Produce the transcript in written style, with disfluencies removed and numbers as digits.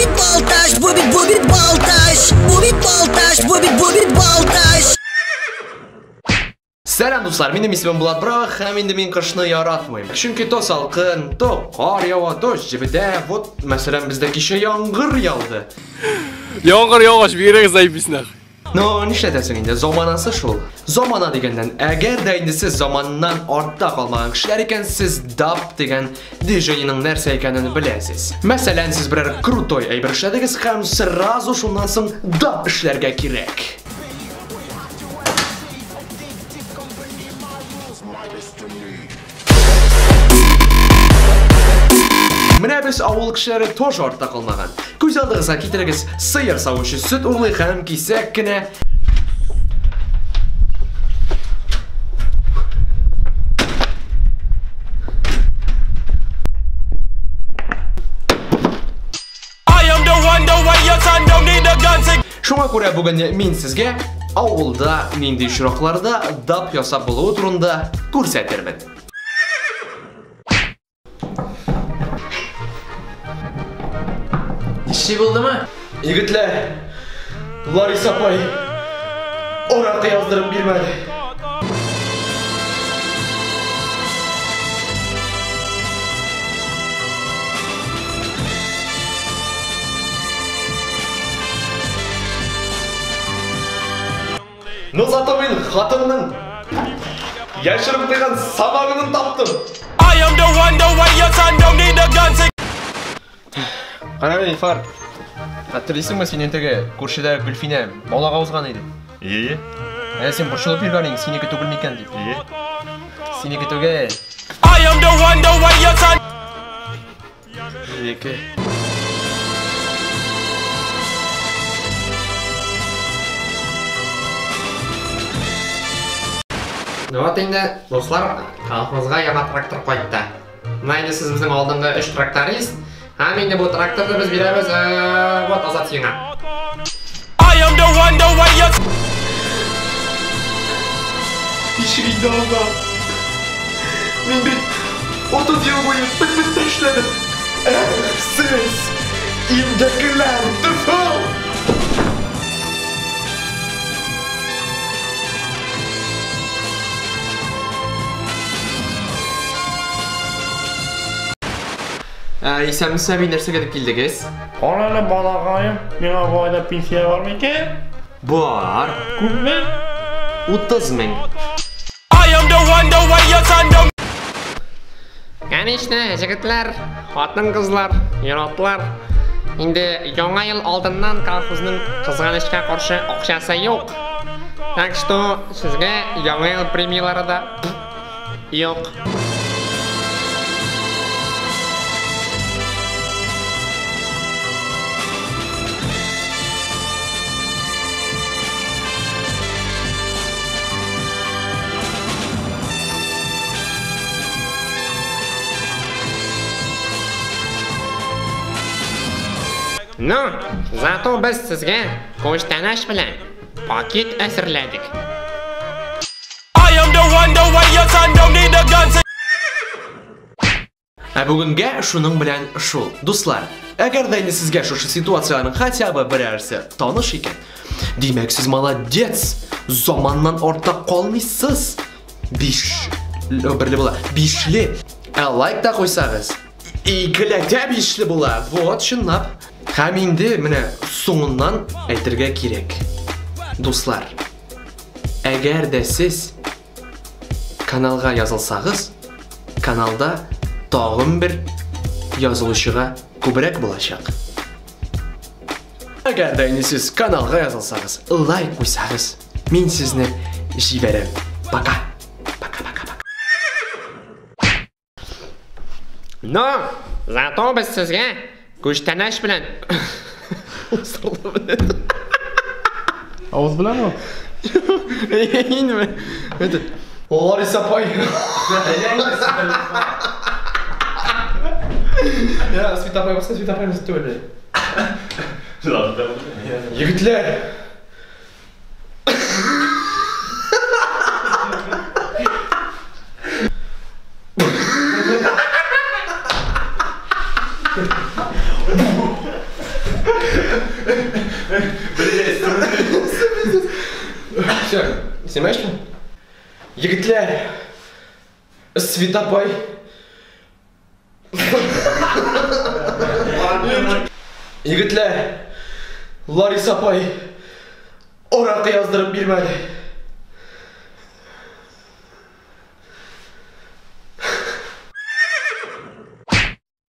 бит Балтач, бу бит Балтач, бу бит Балтач, бу бит Балтач. Сәлам, дуслар, минем исемем Булат Браво, һәм инде мин кышны яратмыйм. Чөнки то салкын, то кар ява, то җебедә. Вот, мәсәлән, бездә кичә яңгыр яуды. Яңгыр яугач, бигрәк заебись нах. Ну, нишләтәсең инде, заманасы шул. Замана дигәннән, әгәр дә инде сез заманнан артта калмаган кешеләр икән, сез даб дигән движениенең нәрсә икәнен беләсез. Мәсәлән, сез берәр крутой әйбер эшләдегез һәм сразу шуннан соң даб эшләргә кирәк. Менә без авыл кешеләре тоже артта калмаган. Күз алдыгызга китерегез, сыер савучы сөт урлый һәм кисәк кенә Шуңа күрә бүген мин сезгә авылда нинди очракларда даб ясап булуы турында күрсәтермен. Ничек булдымы? Егетләр, Лариса апай аракы яздырып бирмәде. Но зато мин хатынның яшереп куйган сабагын таптым. I am the one, the way your son don't need a gun to. Кара, Илфар, хәтерлисеңме, синең теге күршедә Гөлфинә балага узган иде? Ие. Ә син борчылып йөргән идең, синеке түгел микән дип. Ие. Синеке түгел. I am the one, the way your son. Ике. Ну вот инде, дуслар, колхозга яңа трактор кайтты. Менә инде сез безнең алдынгы 3 тракторист. Һәм инде бу тракторны без бирәбез, вот Азат сиңа. I am the one, the way your Ничек инде анда? Мин бит 30 ел буе бет-беттә эшләдем. Эх, сез, имгәкләр, тфу! Исәнмесез, әби, нәрсәгә дип килдегез? Кара әле, балакаем, миңа бу айда пенсия бар микән? Бар. Күпме? 30 мең. I am the one, the way your son don't. Конечно, җегетләр, хатын-кызлар, ир-атлар. Инде яңа ел алдыннан колхозның кызганычка каршы акчасы юк. Так что сезгә яңа ел премиялары да юк. Но, зато без сезгә күчтәнәч белән пакет әзерләдек. I am the one, the way your son don't need a gun to. Ә бүгенгә шуның белән шул. Дуслар, әгәр дә инде сезгә шушы ситуациянең хотя бы берәрсе таныш икән, димәк сез молодец, заманнан артта калмыйсыз. 5 берле була, 5ле. Ә лайк та куйсагыз, икеләтә 5ле була. Вот, чынлап. Һәм инде менә соңыннан әйтергә кирәк. Дуслар, әгәр дә сез каналга язылсагыз, каналда тагын бер язылучыга күбрәк булачак. Әгәр дә инде сез каналга язылсагыз, лайк куйсагыз, мин сезне җибәрәм. Пока. Пока, пока, пока. Но, зато без сезгә күчтәнәч белән Авыз беләнме? Инме? Это Лариса апай. Я, Света апай, Света апай түгел. Егетләр. Все, снимаешь? Егетләр, Светопай. Егетләр, Лариса апай аракы яздырып бирмәде.